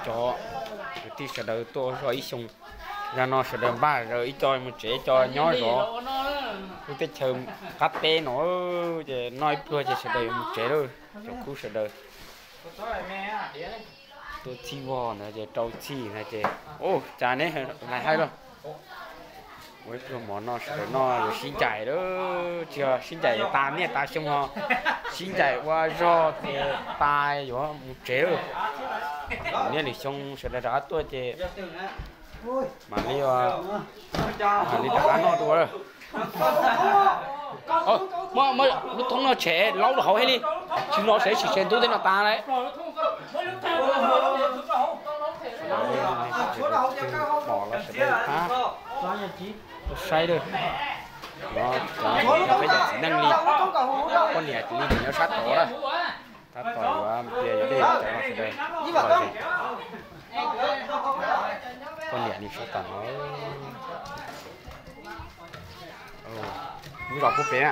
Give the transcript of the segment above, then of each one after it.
cov kwv tij sawv daws tuaj ua zog ib xyoo. Zag no sawv daws npaj zaws ib co mus tsev ib co nyob zov lub teb chaws qab teb no, ces noj ib pluag ces sawv daws yuav mus tsev lawm. Cov khub sawv daws tuaj txhij vog ntawd ces rau txhij ntawd ces, ua cas neb lais haib lauj. Ua ib pluag mov noj sawv daws noj yuav sib ncaim lawm, tsis yog sib ncaim tas niaj tas xyoo ho, sib ncaim ua zog ces tas yuav mus tsev lawm. Niaj lwm xyoo sawv daws rov qab tuaj ces mam li, mam li rov qab noj dua lawm. Muab lub thoob no tshem laub rau hauv thiaj li, tsis no sawv tsis tsev ntub tej no tas lawm. Pom los sawv daws pab tuaj saib lawm. No cov peb cov txiv neej li, poj niam txiv neej nyob sab tod lawm. Tab tom yuav tias yuav dej cov no sawv daws los ze. Poj niam nws sab tom no. Lub zos puag pem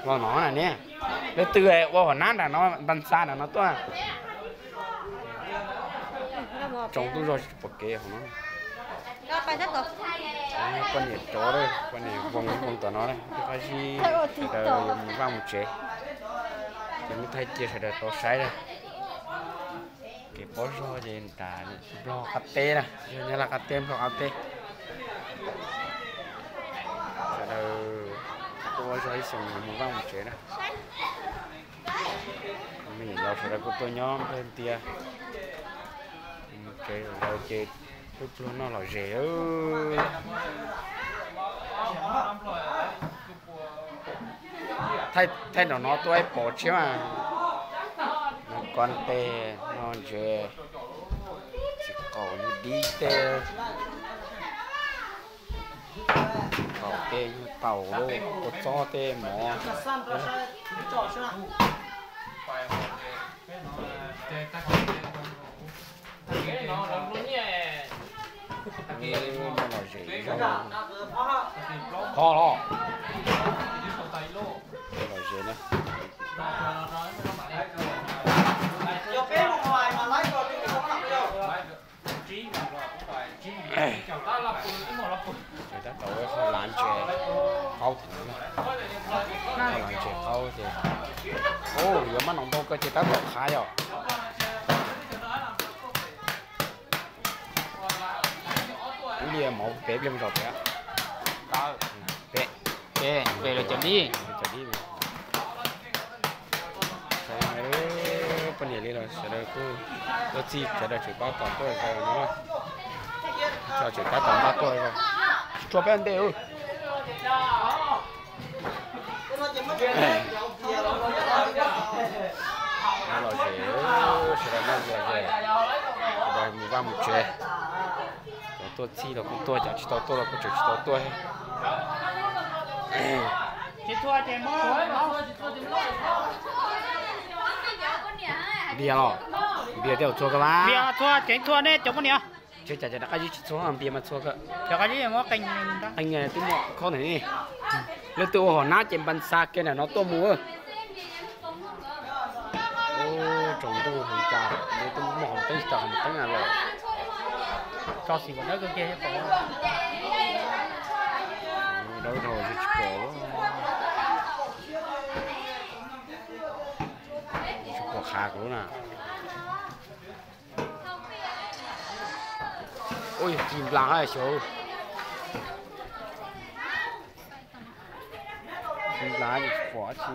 los no na ne. Leej twg ua hom nab nram no, npas xa nram no tuaj. Tsoom tub zog tsis pom kev hauv no. Poj niam cov, poj niam voos voos tom no, qab zib sawv daws yuav mus vaj mus tsev. Ces muab thaij cia sawv daws tau saib lawm. Kev pob zog ces nram Nplog qab teb na, yog Nyab Laj qab teb, Nplog qab teb. Sawv daws tuaj ua zog ib xyoos mus vaj mus tsev na. Me nyuam yaus sawv daws kuj tuaj nyob nplog ntias. Mus tsev lawm ces peb pluag noj lom zem. Thaij nram no tuaj ib pom tshiab mas, noj koj tej, noj ntses, txiv qaum, yug dib tej, txiv qaum tej, yug taum, kua txob tej, mov. Noj lom zem ib zaug. Kho los, lom zem na. Ces tab tom ua qhov lav ntses qaub, qhov lav ntses qaub ces, u, yuav mab noom ntau kawg ces tab tom qhav yom. Ib li mov pem, ib li mus zos pem. Pem, pem los cov dib. Poj niam li los sawv daws kuj tuaj txhij, sawv daws tseem tab tom tuaj zaum no, tseem tab tom npaj tuaj zaum. Tsis tshua peb ntej. Lom zem, sawv daws noj lom zem, sawv daws mus vaj mus tsev. Cov tuaj txhij los kuj tuaj, cov tsis tau tuaj los kuj tseem tsis tau tuaj. Npias los, npias tej zaum txhua kawg mas. Npias txhua, ceev txhua nej cov poj niam. Tsis cas, cas rov qab zib tsis txhua, npias mas txhua kawg. Qee twb muaj khob ntawm ne. Leej twg ua hom nab ces npas xa kiag ntawm no tuaj mus. Tsaus ntuj heev cas, leej twg muaj hom teeb tsis tau hom teeb na los. Dawb dhau tsis pom, tsis pom qhav kuv lub na. Ua yog tsis nplas xyov, tsis nplas tsis pom tsi.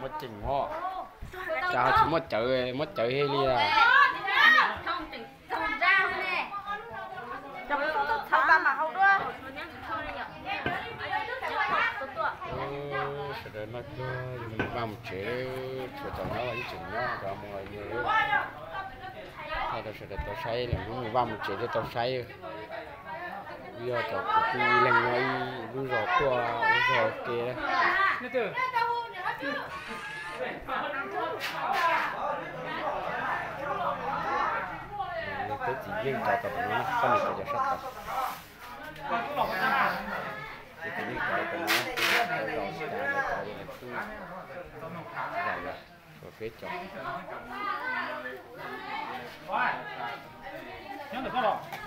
Muab ceem os, cas ho tsis muab cawv, muab cawv thiaj li. Sawv daws noj pluag mus vaj mus tsev, tsuas cov nyob los yeej tseem nyob, cov mus los yeej. Thaij rau sawv daws tau saib, lwm hnub mus vaj mus tsev thiaj tau saib. Yog cov kwv tij ib leeg nyob ib lub zos tuaj ua zog ua ke. Peb txiv neej cov tom no, poj niam cov sab tod. Ces tus neeg cov cov no, cov los cas los cov li lawv tub zais los kom peb cov. Nyob ntawm koj los.